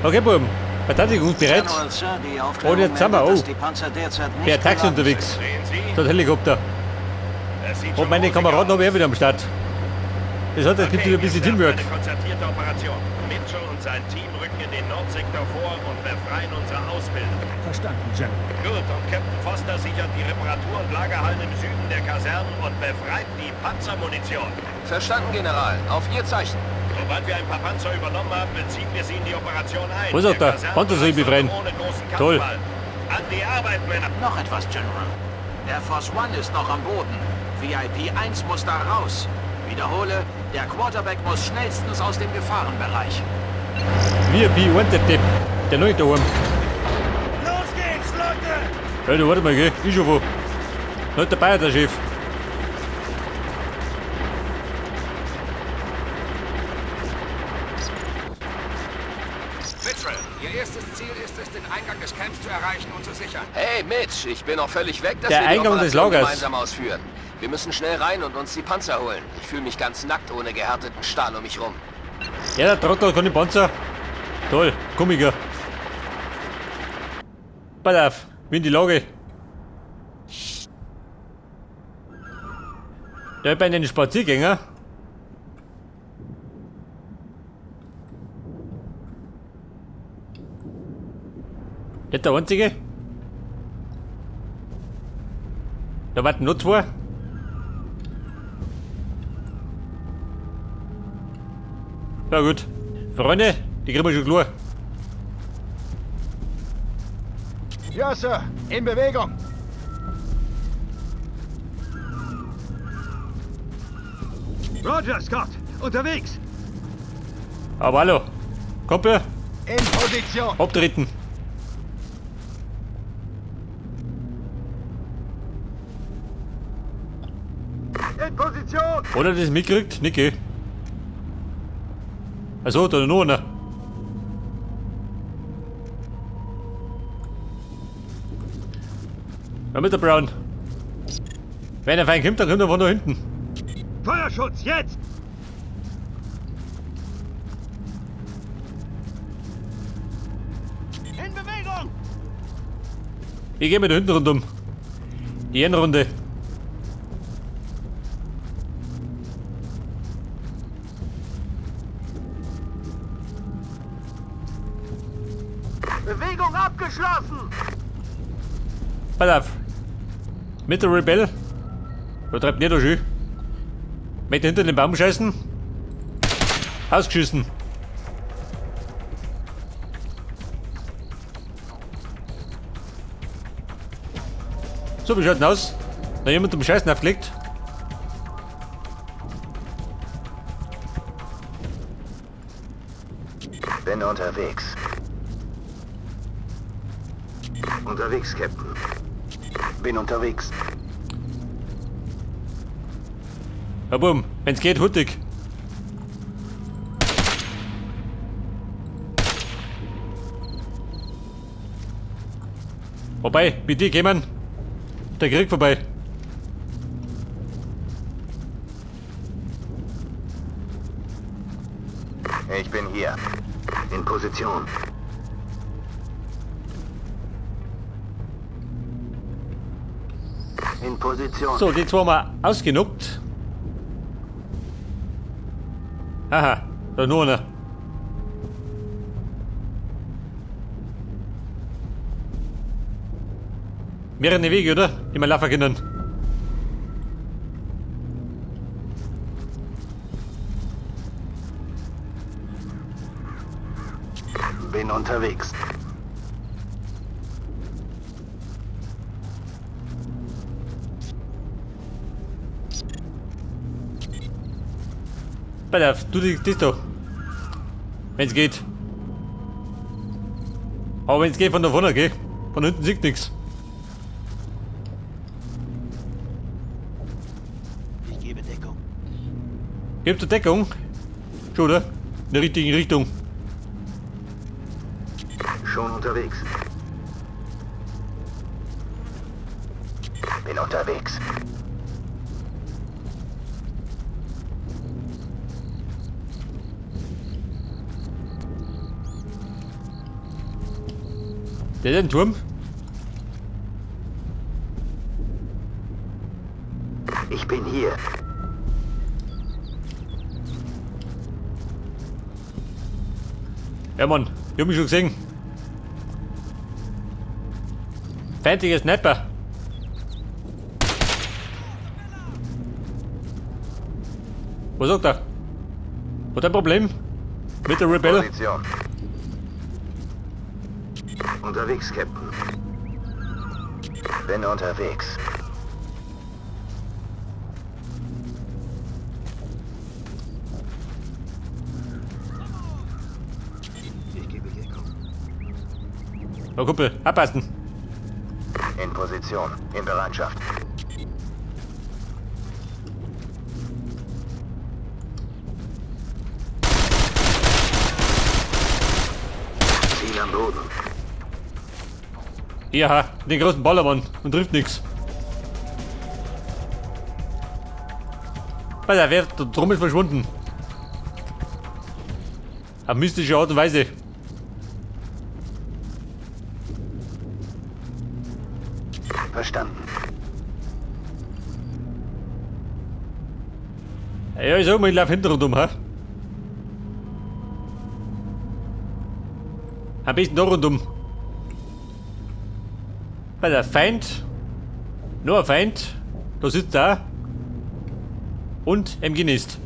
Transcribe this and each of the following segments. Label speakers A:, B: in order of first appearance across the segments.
A: Okay, Buben. Verteidigungsbereit.
B: General Sir, die
A: Und
B: Aufklärung
A: jetzt sind wir,
B: meldet,
A: oh.
B: dass die Panzer derzeit nicht
A: Per Taxi
B: beladen
A: unterwegs.
B: sind.
C: Sehen Sie?
A: Der Helikopter.
C: Es sieht
A: Und
C: schon
A: meine
C: rosiger
A: Kameraden
C: aus.
A: habe ich auch wieder am Start. Das hat, es gibt
C: Okay,
A: wieder ein bisschen
C: wir starten
A: Teamwork.
C: Eine konzertierte Operation. Mitchell und sein Team rücken in den Nordsektor vor und befreien unsere Ausbilder.
D: Verstanden, General.
C: Gut, und Captain Foster sichert die Reparatur- und Lagerhallen im Süden der Kasernen und befreit die Panzermunition.
E: Verstanden, General. Auf Ihr Zeichen.
C: Sobald wir ein paar Panzer übernommen haben, beziehen wir sie in die Operation ein.
A: Wo ist er
C: Der
A: da?
C: Kasernenbereich
A: Panzer soll ich befreien.
C: sollte Ohne großen Kampf
A: Toll.
C: fallen. An die Arbeit, Männer!
B: Noch etwas, General. Air Force One ist noch am Boden. VIP 1 muss da raus. Wiederhole, der Quarterback muss schnellstens aus dem Gefahrenbereich.
A: VIP 1, der Depp. Der noch nicht daheim.
D: Los geht's, Leute!
A: Ja, du, warte mal, gell? Ich schon wo. Nicht dabei, der Chef.
F: Mitchell, Ihr erstes Ziel ist es, den Eingang des Camps zu erreichen und zu sichern.
E: Hey, Mitch, ich bin noch völlig weg, dass
A: Der
E: wir die
A: Eingang des
E: Operation
A: Lagers.
E: gemeinsam ausführen. Wir müssen schnell rein und uns die Panzer holen. Ich fühle mich ganz nackt ohne gehärteten Stahl um mich rum.
A: Ja, der Trottel hat keine Panzer. Toll, Komiker. Pass auf, wie in die Lage. Da bei den Spaziergänger. Nicht der einzige. Da warten noch zwei. Ja gut. Freunde, die kriegen wir schon klar.
G: Ja, Sir. In Bewegung. Roger, Scott. Unterwegs.
A: Aber hallo. Kumpel,
G: In Position.
A: abtreten.
G: In Position.
A: Oder das mitkriegt? Niki. Also, da noch einer. Ja, mit der Brown. Wenn er fein kommt, dann kommt er von da hinten.
G: Feuerschutz, jetzt! In Bewegung!
A: Ich gehe mit da hinten rundum. Die Endrunde.
G: Bewegung abgeschlossen!
A: Pass auf. Mit der Rebell. Da treibt nicht so schön. Möchte hinter den Baum scheißen. Ausgeschissen. So, wie schaut denn aus? Da jemand zum Scheißen aufgelegt.
G: Bin unterwegs. Unterwegs, Captain. Bin unterwegs.
A: Ja, bumm. Wenn's geht, hurtig. Wobei, mit dir kämen der Krieg vorbei.
G: Ich bin hier. In Position. In Position.
A: So, die zwei haben wir ausgenockt. Aha, da nur einer. Mehrere Wege, oder? Die wir laufen können.
G: Bin unterwegs.
A: Pass auf, du das da. Wenn's geht. Aber wenn's geht von da vorne, gell? Von hinten sieht nix.
B: Ich gebe Deckung.
A: Gebt du Deckung? Schon, oder? In der richtigen Richtung.
G: Schon unterwegs. Bin unterwegs.
A: Der ist ein Turm.
G: Ich bin hier.
A: Ja, Mann, ich hab mich schon gesehen. Feindlicher Sniper. Was sagt er? Hat er ein Problem? Mit der Rebelle?
G: Position. Unterwegs, Captain. Bin unterwegs. Ich gebe Deckung.
A: Na Kumpel, abpassen.
G: In Position. In Bereitschaft. Ziel am Boden.
A: Ja, den großen Ballermann und trifft nix. Weil der wer der Drum ist verschwunden. Auf mystische Art und Weise.
G: Verstanden.
A: Ja, ich sag mal, ich lauf hinten rundum, ha? Am besten da rundum. Weil der Feind, nur ein Feind, da sitzt er und MG Nest.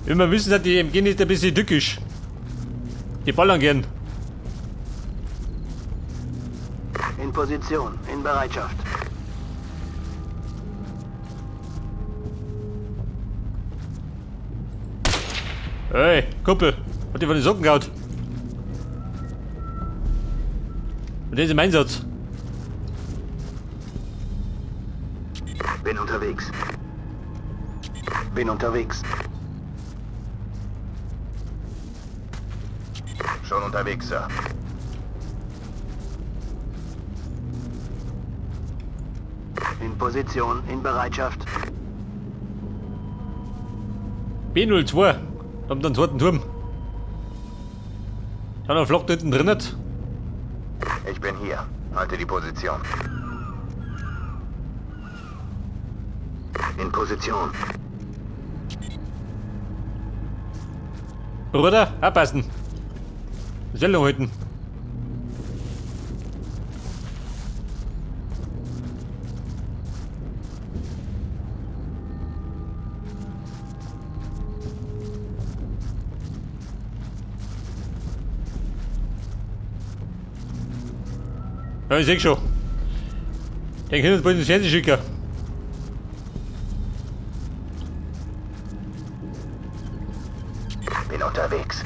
A: Wie wir wissen, sind die MG Nest ein bisschen tückisch. Die ballern gern.
G: In Position, in Bereitschaft.
A: Hey, Kumpel, hat die von den Socken gehauen. Und der ist im Einsatz.
G: Bin unterwegs. Bin unterwegs. Schon unterwegs, Sir. In Position, in Bereitschaft.
A: B02. Da haben wir einen zweiten Turm. Da noch ein Flak da hinten drin.
G: Ich bin hier. Halte die Position. In Position.
A: Bruder, abpassen. Stellung halten. Ja, ich seh schon. Den können wir uns bald ins Fernsehen schicken.
G: Bin unterwegs.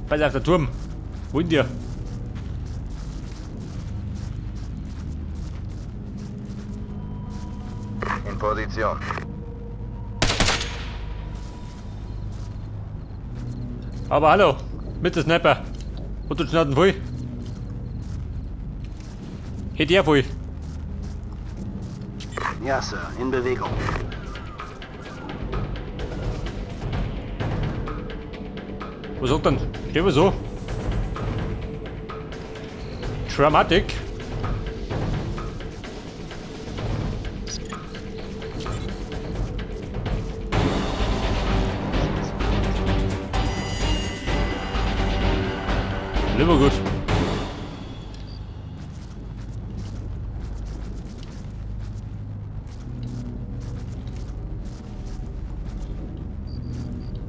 A: Pass auf, der Turm. Wo ist der?
G: In Position.
A: Aber hallo, mit der Sniper. Und du Schnauten voll. Hätte er voll.
G: Ja, Sir, in Bewegung.
A: Was sagt denn? Stehen wir so. Dramatic. Immer gut.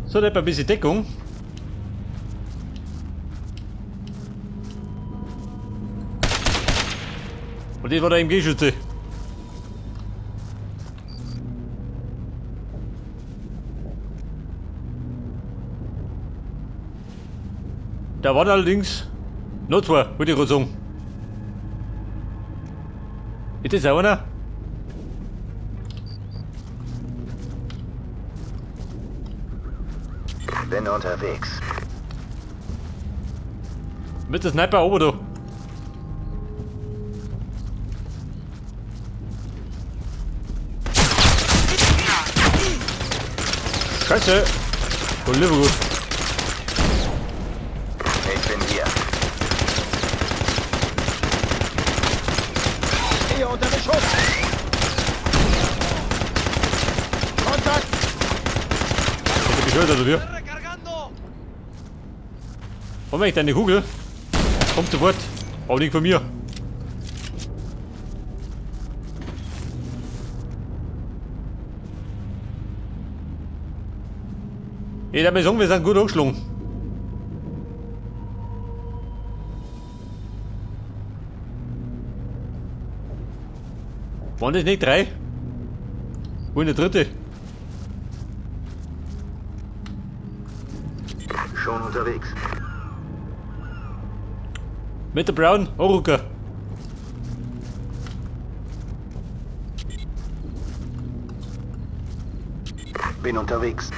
A: So, da ein bisschen Deckung. Und das war der MG-Schütze. Da waren allerdings noch zwei, würde ich gerade sagen. Ist das auch einer?
G: Bin unterwegs.
A: Mit der Sniper oben da. Scheiße. Oh, lieber gut.
G: Ich bin hier.
D: Stehe unter Beschuss! Kontakt!
A: Ich hab gehört, oder wie? Moment, deine Kugel. Kommt sofort. Aber nicht von mir. Ich darf mir sagen, wir sind gut angeschlagen. Waren das nicht drei? Wo ist der dritte?
G: Schon unterwegs.
A: Mit der Brown, Oruka.
G: Bin unterwegs.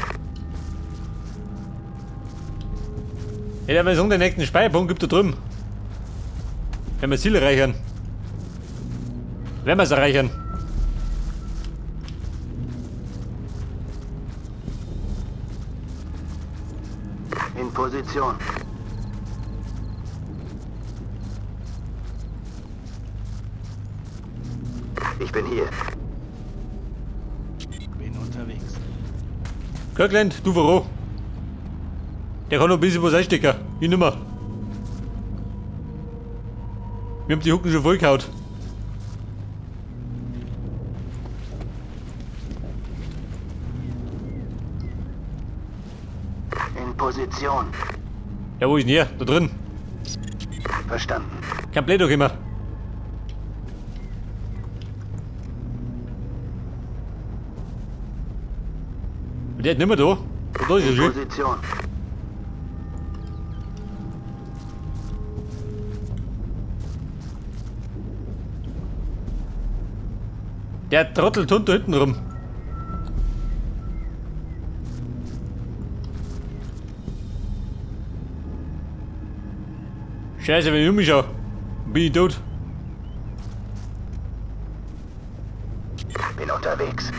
A: Ich darf mir sagen, den nächsten Speicherpunkt gibt da drüben. Wenn wir Ziel erreichen. Wenn wir es erreichen.
G: In Position. Ich bin hier.
D: Bin unterwegs.
A: Kirkland, du voran. Der kann noch ein bisschen was einstecken. Ich nimmer. Wir haben die Hucken schon vollgehauen.
G: In Position.
A: Ja, wo ist denn hier? Da drin.
G: Verstanden.
A: Kein Blöd doch immer. Und der ist nimmer da. Da ist er
G: In
A: schon.
G: Position.
A: Der Trottel turnt da hinten rum. Scheiße, wenn ich um mich schau, bin ich tot.
G: Bin unterwegs.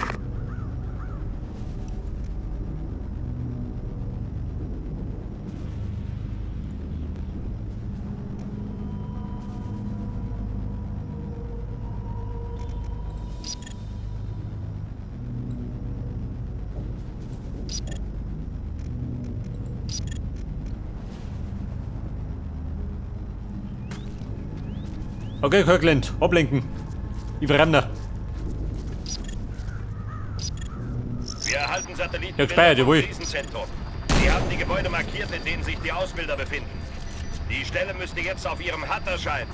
A: Okay, Kirkland, ablenken. Ich verrenne.
C: Wir erhalten Satelliten
A: Ja, gespeichert, jawohl.
C: Krisenzentrum. Sie haben die Gebäude markiert, in denen sich die Ausbilder befinden. Die Stelle müsste jetzt auf Ihrem HUD erscheinen.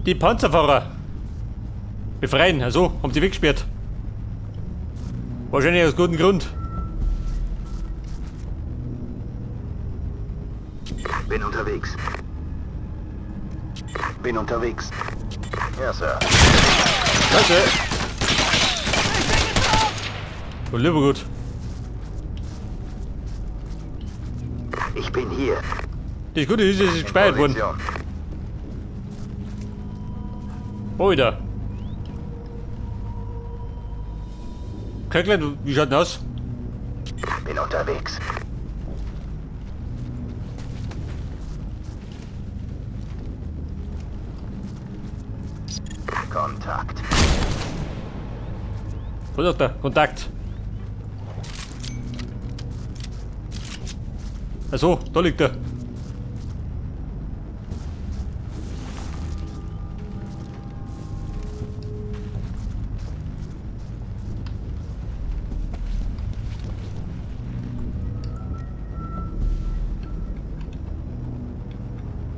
A: Die Panzerfahrer. Befreien, also, haben sie weggesperrt. Wahrscheinlich aus gutem Grund.
G: Bin unterwegs. Bin unterwegs. Ja, Sir.
A: Scheiße. Oh, lieber gut.
G: Ich bin hier.
A: Das Gute ist, es ist gespeichert worden. Alter. Kirkland, wie schaut denn aus?
G: Bin unterwegs. Kontakt.
A: Was sagt er? Kontakt. Achso, da liegt er.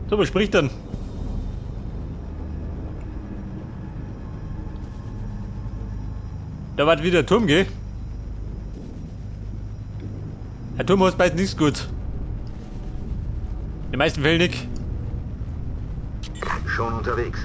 A: So, was spricht denn? Da war wieder der Turm, gell? Der Turm ist meistens nichts gut. In den meisten Fällen nicht.
G: Schon unterwegs.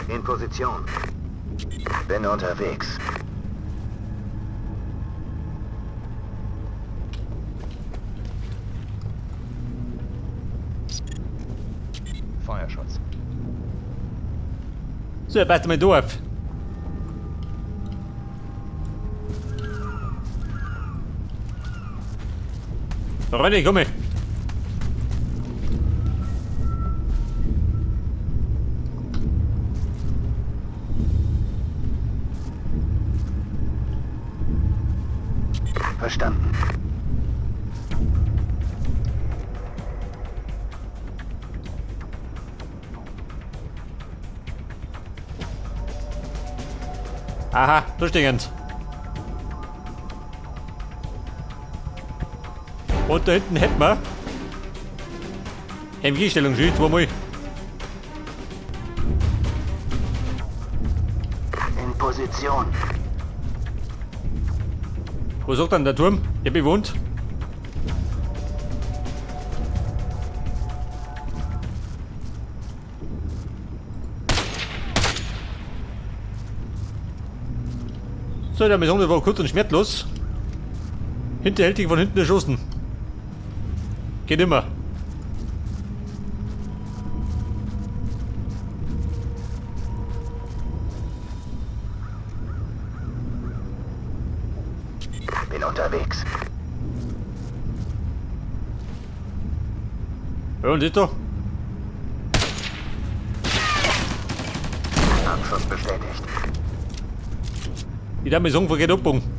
G: In Position. Bin unterwegs. Feuerschutz.
A: So, passt mal Dorf. René, komm her.
G: Verstanden.
A: Aha, durchgehend. Und da hinten hätten wir MG-Stellung, schön, zweimal.
G: In Position.
A: Wo sagt dann der Turm? Der bewohnt. So, der Mission war kurz und schmerzlos. Hinterhältig von hinten erschossen. Geht immer.
G: Bin unterwegs.
A: Ja, und ist da?
G: Abschuss bestätigt.
A: Die Dame sagen, vergeht Abbogen.